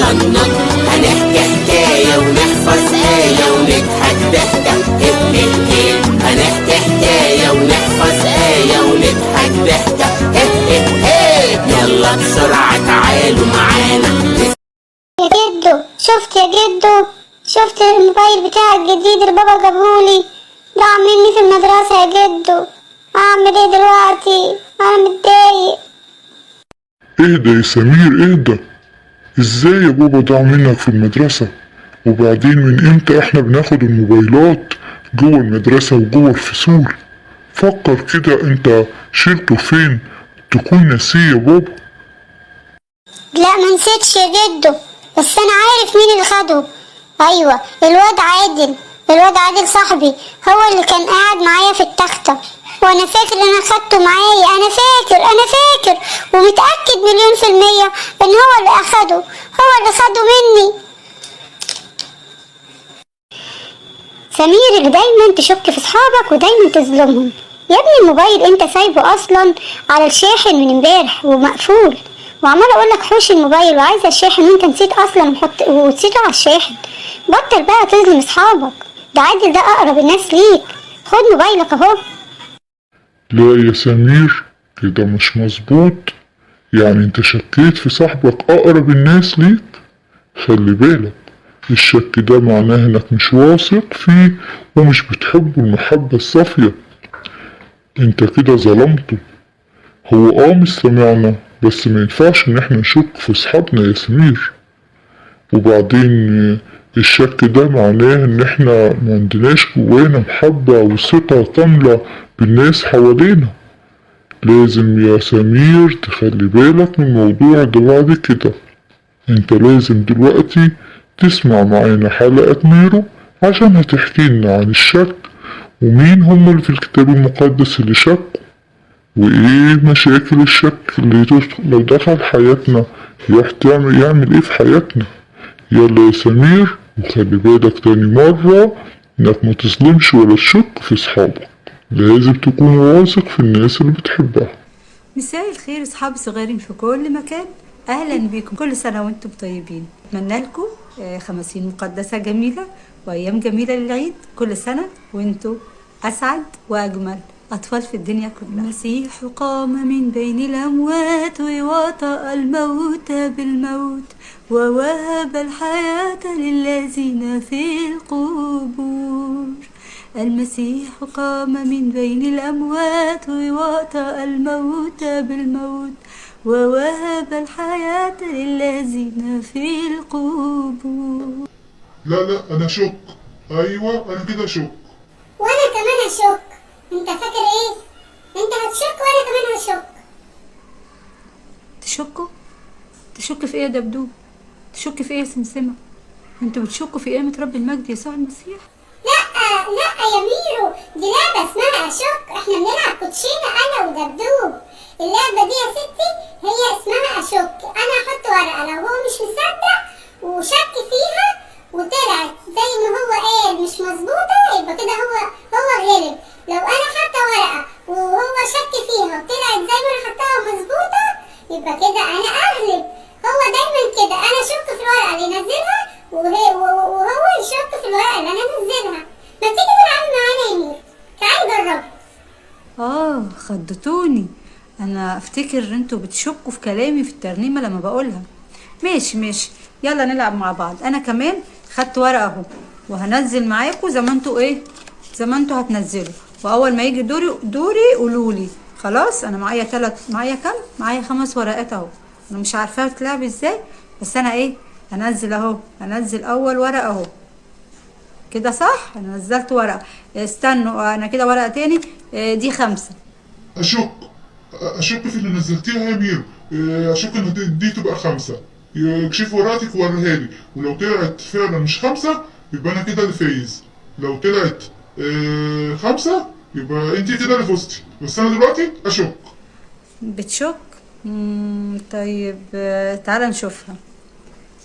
يلا ننط، هنحكي حكاية ونحفظ آية ونضحك ضحكة هه هه هه. هنحكي حكاية ونحفظ آية ونضحك ضحكة هه هه هه. يلا بسرعة تعالوا معانا. يا جدو، شفت يا جدو؟ شفت الموبايل بتاعي الجديد اللي بابا جابهولي؟ ضاع مني في المدرسة يا جدو. اعمل ايه دلوقتي؟ انا متضايق. اهدى يا سمير اهدى. ازاي يا بابا ضاع منك في المدرسة؟ وبعدين من امتى احنا بناخد الموبايلات جوه المدرسة وجوه الفصول؟ فكر كده، انت شيلته فين؟ تكون ناسيه يا بابا. لا ما نسيتش يا جدو، بس انا عارف مين اللي خده. ايوه، الواد عادل. الواد عادل صاحبي، هو اللي كان قاعد معايا في التختة، وانا فاكر ان انا خدته معايا. انا فاكر ومتأكد 1,000,000% ان هو اللي اخده، هو اللي خده مني. سمير اللي دايما تشك في اصحابك ودايما تظلمهم، يا ابني الموبايل انت سايبه اصلا على الشاحن من امبارح ومقفول، وعمال اقول لك حوش الموبايل وعايزه الشاحن وانت نسيت اصلا وحط ونسيته على الشاحن. بطل بقى تظلم اصحابك، ده عادل ده اقرب الناس ليك. خد موبايلك اهو. لا يا سمير، كده مش مظبوط. يعني انت شكيت في صاحبك اقرب الناس ليك؟ خلي بالك، الشك ده معناه انك مش واثق فيه ومش بتحبه المحبة الصافية. انت كده ظلمته. هو مش سمعنا، بس ما ينفعش ان احنا نشك في اصحابنا يا سمير. وبعدين الشك ده معناه ان احنا ما عندناش جوانا محبة وثقة كاملة بالناس حوالينا. لازم يا سمير تخلي بالك من الموضوع ده بعد كده. انت لازم دلوقتي تسمع معانا حلقة ميرو عشان هتحكي لنا عن الشك، ومين هم اللي في الكتاب المقدس اللي شكوا، وايه مشاكل الشك اللي لو دخل حياتنا يعمل ايه في حياتنا. يلا يا سمير، وخلي بالك تاني مرة انك ما تظلمش ولا تشك في اصحابك. لازم تكون واثق في الناس اللي بتحبها. مساء الخير اصحابي الصغيرين في كل مكان، اهلا بيكم. كل سنه وانتم طيبين. اتمنى لكم خمسين مقدسه جميله وايام جميله للعيد. كل سنه وانتم اسعد واجمل اطفال في الدنيا كلها. المسيح قام من بين الاموات ووطأ الموت بالموت ووهب الحياه للذين في القبور. المسيح قام من بين الأموات ووطأ الموت بالموت ووهب الحياة للذين في القبور. لا لا، انا شك. ايوه انا كده شك. وانا كمان هشك. انت فاكر ايه؟ انت هتشك وانا كمان هشك. تشكوا؟ تشك في ايه يا دبدوب؟ تشك في ايه يا سمسمة؟ انتوا بتشكوا في قيامة رب المجد يسوع المسيح؟ لا لا يا ميرو، دي لعبة اسمها أشك. احنا بنلعب كوتشينة أنا ودبدوب. اللعبة دي يا ستي هي اسمها أشك. أنا هحط ورقة، لو هو مش مصدق وشك فيها وطلعت زي ما هو قال مش مظبوطة، يبقى كده هو غلب. لو أنا حاطة ورقة وهو شك فيها وطلعت زي ما أنا حطاها مظبوطة، يبقى كده أنا أغلب. هو دايما كده، أنا أشك في الورقة اللي ينزلها وهو يشك في الورقة اللي أنا أنزلها. ما تيجي تلعبي معانا يا ميرو؟ تعالي جربي. خضتوني. انا افتكر انتوا بتشكوا في كلامي في الترنيمة لما بقولها. ماشي ماشي، يلا نلعب مع بعض. انا كمان خدت ورقة اهو وهنزل معاكم زي ما انتوا ايه، زي ما انتوا هتنزلوا. واول ما يجي دوري قولولي. خلاص انا معايا تلات، معايا كام؟ معايا 5 ورقات اهو. انا مش عارفه تلعب ازاي، بس انا ايه، هنزل اهو. هنزل اول ورقه اهو كده، صح؟ انا نزلت ورقه. استنوا، انا كده ورقه تاني. دي 5. اشك في اللي نزلتيها يا ميرو. اشك ان دي تبقى 5. اكشفي ورقتك ووريها لي، ولو طلعت فعلا مش 5 يبقى انا كده اللي فايز. لو طلعت 5 يبقى انت كده اللي فزتي، بس انا دلوقتي اشك. بتشك؟ طيب، تعالى نشوفها.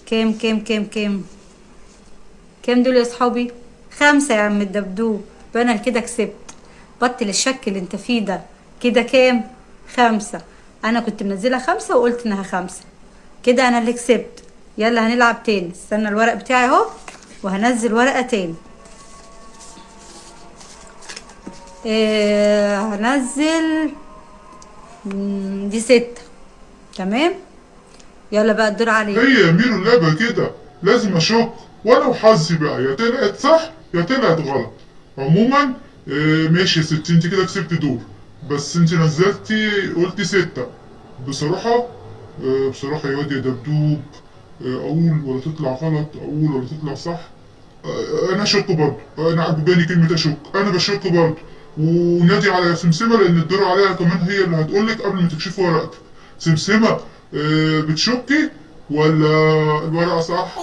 كام كام كام كام كام دول يا صحابي؟ 5 يا عم الدبدوب. يبقى انا كده كسبت. بطل الشك اللي انت فيه ده. كده كام؟ 5. انا كنت منزله 5 وقلت انها 5، كده انا اللي كسبت. يلا هنلعب تاني. استنى الورق بتاعي اهو، وهنزل ورقة تاني. هنزل دي 6. تمام، يلا بقى الدور عليك. هي يا ميرو اللعبة كده لازم اشك، وانا وحظي بقى، يا طلعت صح يا طلعت غلط. عموما ماشي يا ستي، انت كده كسبتي دور، بس انت نزلتي قلتي 6. بصراحة بصراحة يا واد يا دبدوب، اقول ولا تطلع غلط، اقول ولا تطلع صح. انا اشك برضه، انا عجباني كلمة اشك، انا بشك برضه. ونادي على سمسمة لان الدور عليها كمان، هي اللي هتقولك قبل ما تكشفي ورقتك. سمسمة بتشكي ولا الورقة صح؟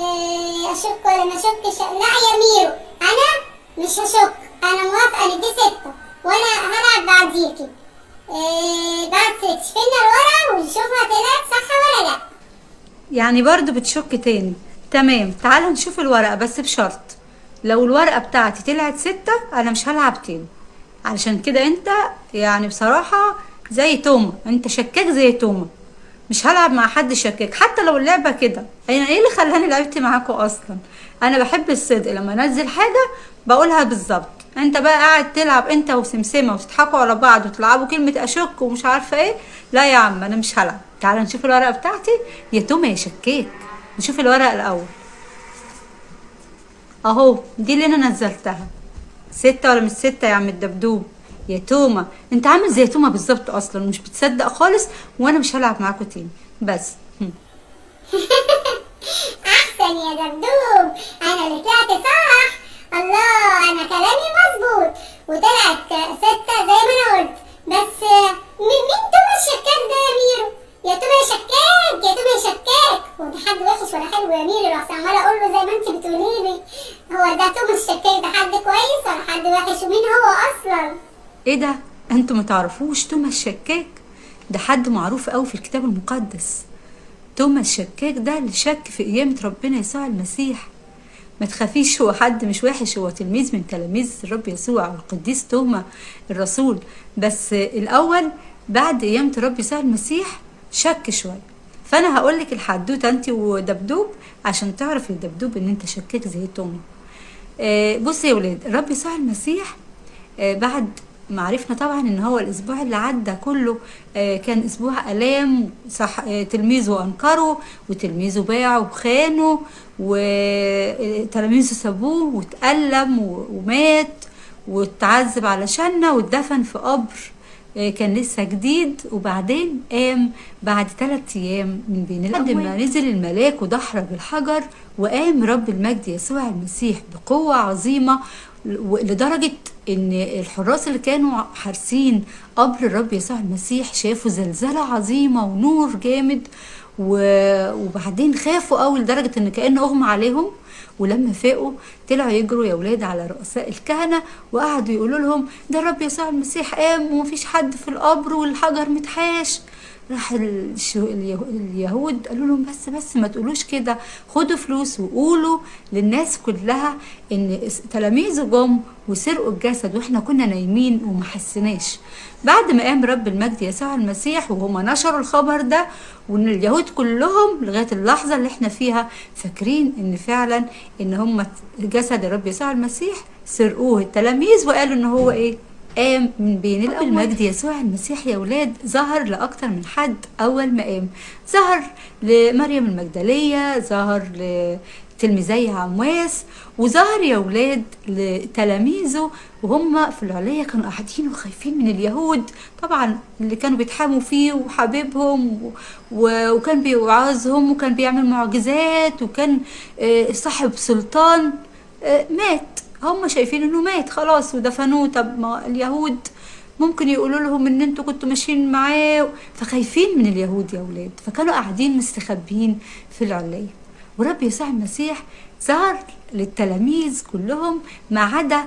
اشك ولا ما اشكش؟ لا يا ميرو انا مش هشك، انا موافقة ان دي 6 وانا هلعب بعديكي. بعد تكشفي لنا الورقة ونشوفها طلعت صح ولا لا. يعني برضو بتشك تاني. تمام، تعالوا نشوف الورقة، بس بشرط لو الورقة بتاعتي طلعت 6 انا مش هلعب تاني، علشان كده انت يعني بصراحة زي توما، انت شكاك زي توما، مش هلعب مع حد شكاك حتى لو اللعبة كده. انا ايه اللي خلاني لعبت معاكم اصلا؟ انا بحب الصدق، لما انزل حاجة بقولها بالظبط. انت بقى قاعد تلعب انت وسمسمة وتضحكوا على بعض وتلعبوا كلمة اشك ومش عارفة ايه. لا يا عم انا مش هلعب. تعالى نشوف الورقة بتاعتي يا توما يا شكاك. نشوف الورقة الاول اهو، دي اللي انا نزلتها. 6 ولا مش 6 يا عم الدبدوب؟ يا توما انت عامل زي توما بالظبط اصلا، ومش بتصدق خالص، وانا مش هلعب معاكوا تاني بس. احسن يا دبدوب، انا اللي طلعت صح. الله، انا كلامي مظبوط وطلعت 6 زي ما انا قلت. بس مين توما الشكاك ده يا ميرو؟ يا توما يا شكاك، يا توما يا شكاك. هو ده حد وحش ولا حلو يا ميرو؟ اصل عماله اقول له زي ما انت بتقولي لي، هو ده توما الشكاك ده حد كويس ولا حد وحش؟ ومين هو اصلا؟ ايه ده؟ انتوا ما تعرفوش توما الشكاك؟ ده حد معروف قوي في الكتاب المقدس. توما الشكاك ده اللي شك في قيامة ربنا يسوع المسيح. ما تخافيش، هو حد مش وحش، هو تلميذ من تلاميذ الرب يسوع القديس توما الرسول. بس الاول بعد قيامة الرب يسوع المسيح شك شوية. فانا هقولك الحدوتة انت ودبدوب عشان تعرف الدبدوب ان انت شكاك زي توما. بصي يا ولاد، الرب يسوع المسيح بعد ما عرفنا طبعا ان هو الاسبوع اللي عدى كله كان اسبوع الام، صح؟ تلميذه انكروا، وتلميذه باعوا وخانوا، وتلاميذه سابوه واتألم ومات واتعذب علشاننا واتدفن في قبر كان لسه جديد، وبعدين قام بعد 3 ايام من بين الأموات. ما نزل الملاك ودحرج الحجر، وقام رب المجد يسوع المسيح بقوة عظيمة، لدرجة ان الحراس اللي كانوا حارسين قبر الرب يسوع المسيح شافوا زلزالة عظيمة ونور جامد، وبعدين خافوا قوي لدرجة ان كأنه اغمى عليهم. ولما فاقوا طلعوا يجروا يا ولاد على رؤساء الكهنة وقعدوا يقولوا لهم ده الرب يسوع المسيح قام ومفيش حد في القبر والحجر متحاش. راح اليهود قالوا لهم بس ما تقولوش كده، خدوا فلوس وقولوا للناس كلها ان تلاميذه جم وسرقوا الجسد واحنا كنا نايمين وما حسيناش. بعد ما قام رب المجد يسوع المسيح وهما نشروا الخبر ده، وان اليهود كلهم لغاية اللحظة اللي احنا فيها فاكرين ان فعلا ان هم جسد الرب يسوع المسيح سرقوه التلاميذ وقالوا ان هو ايه قام من بين الأموات. المجد يسوع المسيح يا ولاد ظهر لأكتر من حد. أول ما قام ظهر لمريم المجدلية، ظهر لتلميذي عمواس، وظهر يا ولاد لتلاميذه وهم في العلية كانوا قاعدين وخايفين من اليهود طبعا اللي كانوا بيتحاموا فيه وحبيبهم وكان بيوعظهم وكان بيعمل معجزات وكان صاحب سلطان. مات، هم شايفين انه مات خلاص ودفنوه. طب ما اليهود ممكن يقولوا لهم ان انتوا كنتوا ماشيين معاه، فخايفين من اليهود يا ولاد، فكانوا قاعدين مستخبيين في العلية. ورب يسوع المسيح ظهر للتلاميذ كلهم ما عدا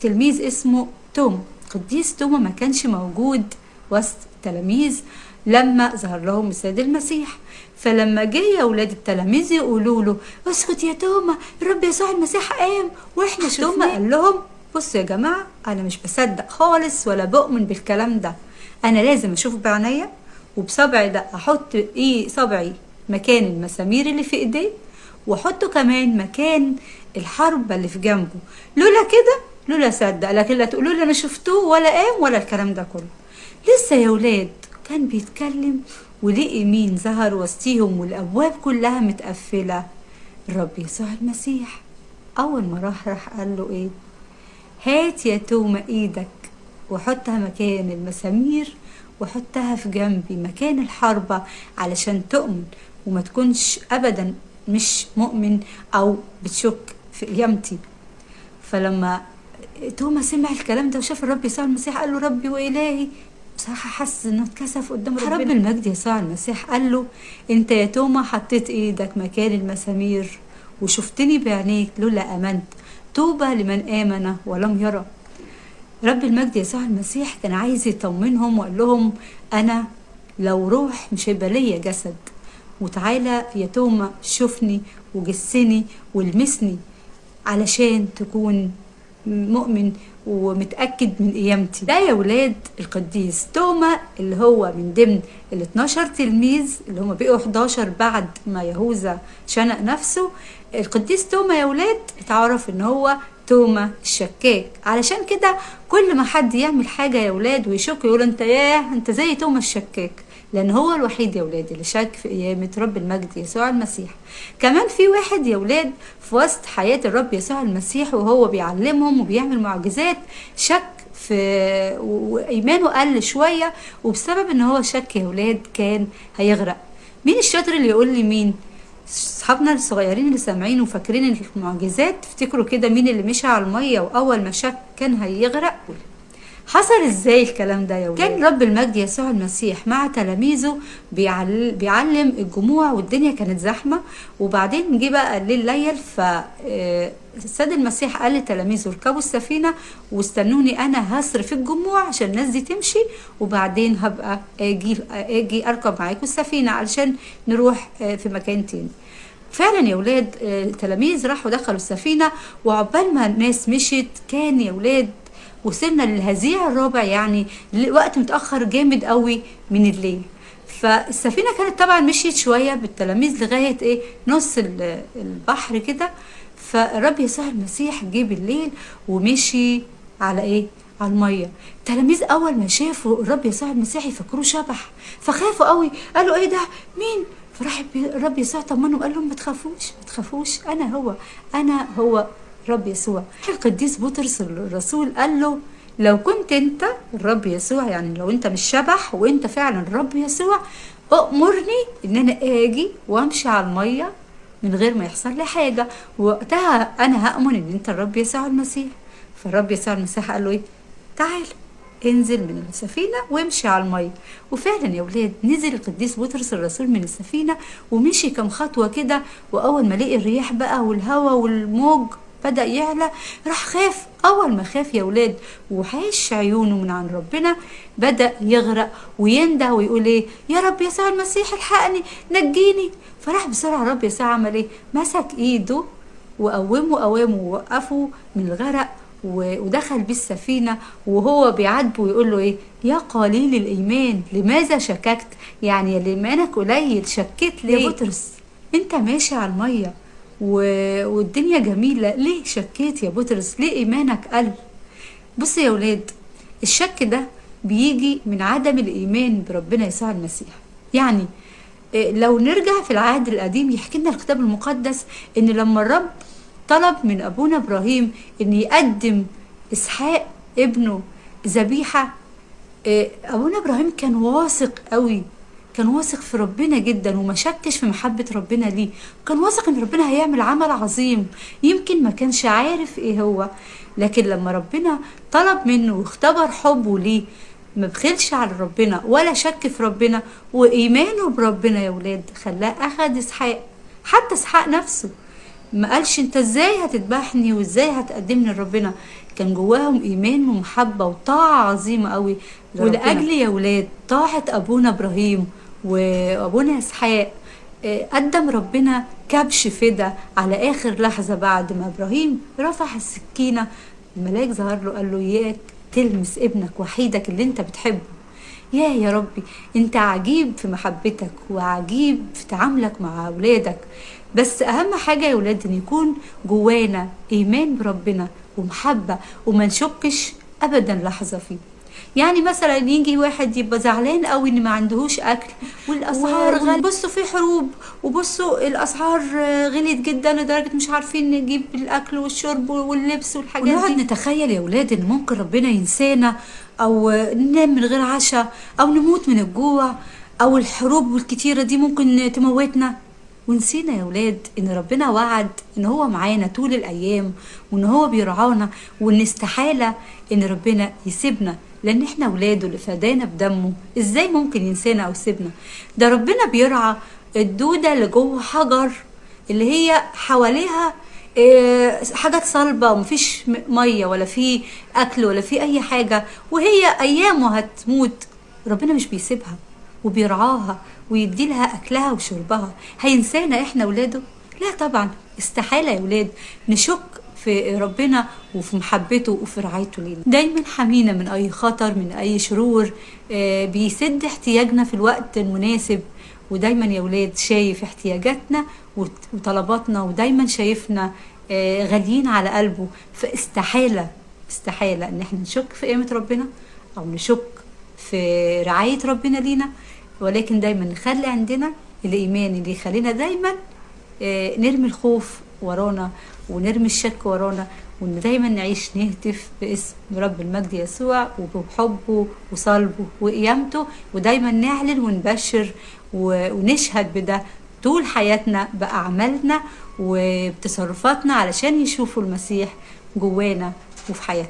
تلميذ اسمه توما. قديس توما ما كانش موجود وسط التلاميذ لما ظهر لهم السيد المسيح. فلما جه يا ولاد التلاميذ يقولوا له اسكت يا توما، الرب يسوع المسيح قام واحنا شفناه. توما قال لهم بصوا يا جماعة، انا مش بصدق خالص ولا بؤمن بالكلام ده، انا لازم اشوف بعينيا وبصبعي ده احط ايه صبعي مكان المسامير اللي في ايديه وحطه كمان مكان الحربة اللي في جنبه. لولا كده لولا صدق، لكن لا تقولوا لي انا شفتوه ولا قام ولا الكلام ده كله. لسه يا ولاد كان بيتكلم ولقي مين ظهر وسطيهم والابواب كلها متقفله؟ الرب يسوع المسيح. اول ما راح قال له ايه؟ هات يا توما ايدك وحطها مكان المسامير وحطها في جنبي مكان الحربة، علشان تؤمن وما تكونش ابدا مش مؤمن او بتشك في قيامتي. فلما توما سمع الكلام ده وشاف الرب يسوع المسيح قال له ربي وإلهي. بصراحة حس انه اتكسف قدام ربنا. رب المجد يسوع المسيح قال له انت يا توما حطيت ايدك مكان المسامير وشفتني بعينيك، لولا امنت. طوبى لمن امن ولم يرى. رب المجد يسوع المسيح كان عايز يطمنهم وقال لهم انا لو روح مش هيبقى ليا جسد، وتعالى يا توما شوفني وجسني والمسني علشان تكون مؤمن ومتأكد من قيامتي. ده يا ولاد القديس توما اللي هو من ضمن ال 12 تلميذ اللي هم بقوا 11 بعد ما يهوذا شنق نفسه. القديس توما يا ولاد اتعرف ان هو توما الشكاك، علشان كده كل ما حد يعمل حاجة يا ولاد ويشك يقول انت ياه انت زي توما الشكاك، لان هو الوحيد يا ولاد اللي شك في قيامة رب المجد يسوع المسيح. كمان في واحد يا ولاد في وسط حياة الرب يسوع المسيح وهو بيعلمهم وبيعمل معجزات شك في وإيمانه قل شوية، وبسبب ان هو شك يا ولاد كان هيغرق. مين الشاطر اللي يقول لي مين؟ اصحابنا الصغيرين اللي سامعين وفاكرين المعجزات تفتكروا كده مين اللي مشى على المية واول ما شك كان هيغرق؟ حصل ازاي الكلام ده يا ولاد؟ كان رب المجد يسوع المسيح مع تلاميذه بيعلم الجموع والدنيا كانت زحمة، وبعدين جه بقى الليل ليل، فالسيد المسيح قال لتلاميذه اركبوا السفينة واستنوني انا هصرف الجموع عشان الناس دي تمشي، وبعدين هبقى اجي اركب معاكم السفينة علشان نروح في مكان تاني. فعلا يا ولاد التلاميذ راحوا دخلوا السفينة، وعقبال ما الناس مشيت كان يا ولاد وصلنا للهزيع الرابع، يعني وقت متأخر جامد قوي من الليل. فالسفينة كانت طبعا مشيت شوية بالتلاميذ لغاية ايه نص البحر كده. فالرب يسوع المسيح جه بالليل ومشي على ايه؟ على المية. التلاميذ اول ما شافوا الرب يسوع المسيح يفكروه شبح، فخافوا قوي، قالوا ايه ده مين؟ فراح الرب يسوع طمنهم وقال لهم ما تخافوش ما تخافوش، انا هو رب يسوع. القديس بطرس الرسول قال له لو كنت انت الرب يسوع، يعني لو انت مش شبح وانت فعلا الرب يسوع، أأمرني ان انا اجي وامشي على المية من غير ما يحصل لي حاجة، وقتها انا هأمن ان انت الرب يسوع المسيح. فالرب يسوع المسيح قال له ايه؟ تعال انزل من السفينة وامشي على المية. وفعلا يا ولاد نزل القديس بطرس الرسول من السفينة ومشي كم خطوة كده، واول ما لقي الرياح بقى والهواء والموج بدأ يعلى راح خاف. أول ما خاف يا ولاد وحاش عيونه من عن ربنا بدأ يغرق وينده ويقول ايه؟ يا رب يسوع المسيح الحقني نجيني. فراح بسرعة رب يسوع عمل ايه؟ مسك ايده وقومه قوامه ووقفه من الغرق ودخل بالسفينة وهو بيعاتبه ويقول له ايه؟ يا قليل الإيمان لماذا شككت؟ يعني اللي إيمانك قليل شكيت ليه؟ يا بطرس انت ماشي على المية والدنيا جميلة، ليه شكيت يا بطرس؟ ليه إيمانك قل؟ بص يا ولاد، الشك ده بيجي من عدم الإيمان بربنا يسوع المسيح. يعني لو نرجع في العهد القديم يحكي لنا الكتاب المقدس إن لما الرب طلب من أبونا إبراهيم إن يقدم إسحاق ابنه ذبيحة، أبونا إبراهيم كان واثق قوي، كان واثق في ربنا جدا وما شكش في محبة ربنا ليه، كان واثق ان ربنا هيعمل عمل عظيم، يمكن ما كانش عارف ايه هو، لكن لما ربنا طلب منه واختبر حبه ليه ما بخلش على ربنا ولا شك في ربنا، وإيمانه بربنا يا ولاد خلاه أخد إسحاق. حتى إسحاق نفسه ما قالش انت ازاي هتذبحني وازاي هتقدمني لربنا، كان جواهم ايمان ومحبه وطاعة عظيمة قوي. ولاجل يا ولاد طاعة ابونا ابراهيم وابونا اسحاق قدم ربنا كبش فدا على اخر لحظة. بعد ما ابراهيم رفع السكينة الملاك ظهر له قال له اياك تلمس ابنك وحيدك اللي انت بتحبه. يا ربي انت عجيب في محبتك وعجيب في تعاملك مع اولادك. بس اهم حاجة يا ولاد ان يكون جوانا ايمان بربنا ومحبة، وما نشكش ابدا لحظة فيه. يعني مثلا يجي واحد يبقى زعلان قوي ان ما عندهوش اكل والاسعار غالية، بصوا في حروب وبصوا الاسعار غليت جدا لدرجة مش عارفين نجيب الاكل والشرب واللبس والحاجات دي. ونقعد نتخيل يا ولاد ان ممكن ربنا ينسانا، او ننام من غير عشاء، او نموت من الجوع، او الحروب الكتيرة دي ممكن تموتنا. ونسينا يا ولاد ان ربنا وعد ان هو معانا طول الايام، وان هو بيرعانا، وان استحالة ان ربنا يسيبنا، لان احنا ولاده اللي فدانا بدمه. ازاي ممكن ينسانا او يسيبنا؟ ده ربنا بيرعى الدودة اللي جوه حجر، اللي هي حواليها حاجات صلبة ومفيش مية ولا في اكل ولا في اي حاجة، وهي ايامه هتموت. ربنا مش بيسيبها وبيرعاها ويدي لها اكلها وشربها. هينسانا احنا ولاده؟ لا طبعا، استحالة يا ولاد نشك في ربنا وفي محبته وفي رعايته لينا. دايما حمينا من اي خطر، من اي شرور، بيسد احتياجنا في الوقت المناسب. ودايما يا ولاد شايف احتياجاتنا وطلباتنا، ودايما شايفنا غاليين على قلبه. فاستحالة استحالة ان احنا نشك في قيمة ربنا او نشك في رعاية ربنا لينا، ولكن دايما نخلي عندنا الإيمان اللي يخلينا دايما نرمي الخوف ورانا ونرمي الشك ورانا، وإن دايما نعيش نهتف باسم رب المجد يسوع وبحبه وصلبه وقيامته، ودايما نعلن ونبشر ونشهد بده طول حياتنا بأعمالنا وبتصرفاتنا، علشان يشوفوا المسيح جوانا وفي حياتنا.